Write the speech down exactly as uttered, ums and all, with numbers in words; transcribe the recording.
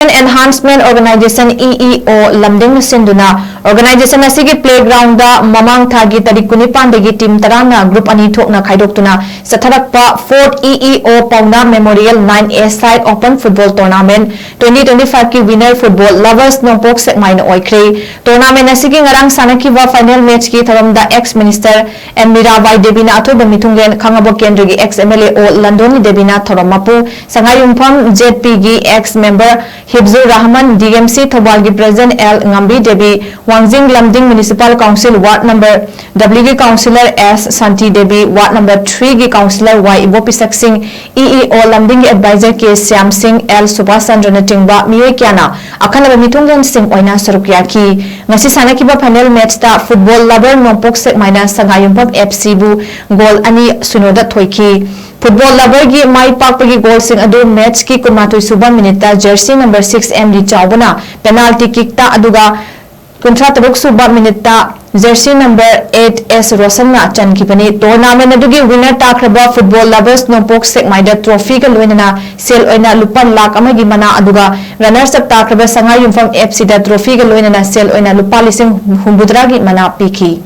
Enhancement Organization, EEO, ꯂꯝꯗꯤꯡꯅ ꯁꯤꯟꯗꯨꯅ organization ꯑꯁꯤꯒꯤ playground ꯗ ꯃꯃꯥꯡ ꯊꯥꯒꯤ ꯇꯥꯔꯤꯛ ꯀꯨꯟꯅꯤꯄꯥꯟꯗꯒꯤ team ꯇꯔꯥꯅ group ꯑꯅꯤ ꯊꯣꯛꯅ ꯈꯥꯏꯗꯣꯛꯇꯨꯅ ꯆꯠꯊꯔꯛꯄ fourth EEO Paona Memorial nine A side open football tournament twenty twenty-five ꯀꯤ winner football lovers ꯅꯣꯡꯄꯣꯛ ꯁꯦꯛꯃꯥꯏꯅ ꯑꯣꯏꯈ꯭ꯔꯦ꯫ Tournament ꯑꯁꯤꯒꯤ ꯉꯔꯥꯡ ꯁꯥꯟꯅꯈꯤꯕ final match ꯀꯤ ꯊꯧꯔꯝꯗ ex minister ꯑꯦꯝ ꯃꯤꯔꯥꯕꯥꯏ ꯗꯦꯕꯤꯅ ꯑꯊꯣꯏꯕ ꯃꯤꯊꯨꯡꯂꯦꯟ, ꯈꯥꯉꯕꯣꯛ ꯀꯦꯟꯗ꯭ꯔꯒꯤ ex MLA ꯑꯣ ꯂꯟꯗꯣꯅꯤ ꯗꯦꯕꯤꯅ ꯊꯧꯔꯝ ꯃꯄꯨ, ꯁꯉꯥꯏꯌꯨꯝꯐꯝ ZP ꯒꯤ ex member Hibzur Rahman, DMC ꯊꯧꯕꯥꯜꯒꯤ president L Ngambi Devi, Wangjing Lamding municipal council ward number W ꯒꯤ councillor ꯑꯦꯁ ꯁꯥꯟꯇꯤ ꯗꯦꯕꯤ, ward number three ꯒꯤ councillor ꯋꯥꯏ ꯏꯕꯣꯄꯤꯁꯛ ꯁꯤꯡ, EEO ꯂꯝꯗꯤꯡꯒꯤ advisor ꯀꯦ ꯁ꯭ꯌꯥꯝ ꯁꯤꯡ, ꯑꯦꯜ ꯁꯨꯕꯥꯁ ꯆꯟꯗ꯭ꯔꯅꯆꯤꯡꯕ ꯃꯤꯑꯣꯏ ꯀꯌꯥꯅ ꯑꯈꯟꯅꯕ ꯃꯤꯊꯨꯡꯂꯦꯟꯁꯤꯡ ꯑꯣꯏꯅ ꯁꯔꯨꯛ ꯌꯥꯈꯤ꯫ ꯉꯁꯤ ꯁꯥꯟꯅꯈꯤꯕ final match ꯇ football lover ꯅꯣꯡꯄꯣꯛ ꯁꯦꯛꯃꯥꯏꯅ ꯁꯉꯥꯏꯌꯨꯝꯐꯝ FC ꯕꯨ goal ꯑꯅꯤ ꯁꯤꯅꯣꯗ ꯊꯣꯏꯈꯤ꯫ Football lover ꯒꯤ ꯃꯥꯏ ꯄꯥꯛꯄꯒꯤ goal ꯁꯤꯡ ꯑꯗꯨ match ꯀꯤ ꯀꯨꯟꯃꯥꯊꯣꯏ ꯁꯨꯕ minute ꯇ jersey number six M D ꯆꯥꯎꯕꯅ penalty kick ꯇ, ꯑꯗꯨꯒ ꯀꯨꯟꯊ꯭ꯔꯥ ꯇꯔꯨꯛ ꯁꯨꯕ minute ꯇ jersey number eight ꯑꯦꯁ ꯔꯣꯁꯟꯅ ꯆꯟꯈꯤꯕꯅꯤ꯫ Tournament ꯑꯗꯨꯒꯤ winner ꯇꯥꯈ꯭ꯔꯕ football lovers ꯅꯣꯡꯄꯣꯛ ꯁꯦꯛꯃꯥꯏꯗ trophy ꯒ ꯂꯣꯏꯅꯅ ꯁꯦꯜ ꯑꯣꯏꯅ ꯂꯨꯄꯥ ꯂꯥꯈ ꯑꯃꯒꯤ ꯃꯅꯥ, ꯑꯗꯨꯒ runners up ꯇꯥꯈ꯭ꯔꯕ ꯁꯉꯥꯏꯌꯨꯝꯐꯝ FC ꯗ trophy ꯒ ꯂꯣꯏꯅꯅ ꯁꯦꯜ ꯑꯣꯏꯅ ꯂꯨꯄꯥ ꯂꯤꯁꯤꯡ ꯍꯨꯝꯐꯨꯇꯔꯥꯒꯤ ꯃꯅꯥ ꯄꯤꯈꯤ꯫